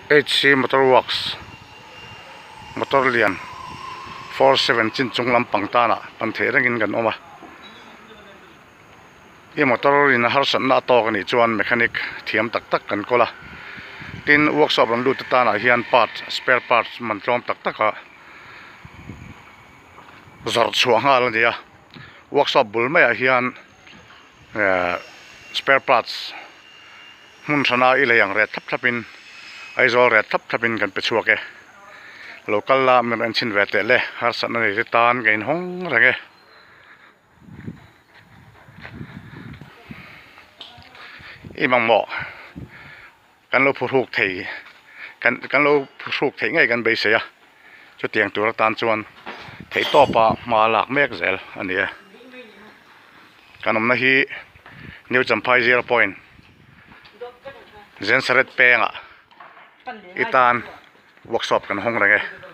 HC Motor Works motor lian 47 chin chung lampang tanah pan theih rengin kan awm a i motor in a harsatna a tawk anih chuan mechanic thiam tak tak kan kawl a tin workshop rawn lut te tanah hian parts spare parts man tlawm tak tak a zawrh chhuah nghal a ni a workshop bul maiah hian ehh spare parts hmun hrana i lei ang ret thlap thlap in Aizawl ret thlap thlap in kan pe chhuak e lo kal la min rawn chhin ve teh le harsatna nei te tan ka inhawng reng e. I mamawh kan lo phuhruk thei kan kan lo phuhruk theih ngei kan beisei a chutiang tur atan chuan theihtawpa hma lak mek zel a ni e kan awmna hi New Champhai zero point Gensaret pengah i tan workshop kan hawng reng e.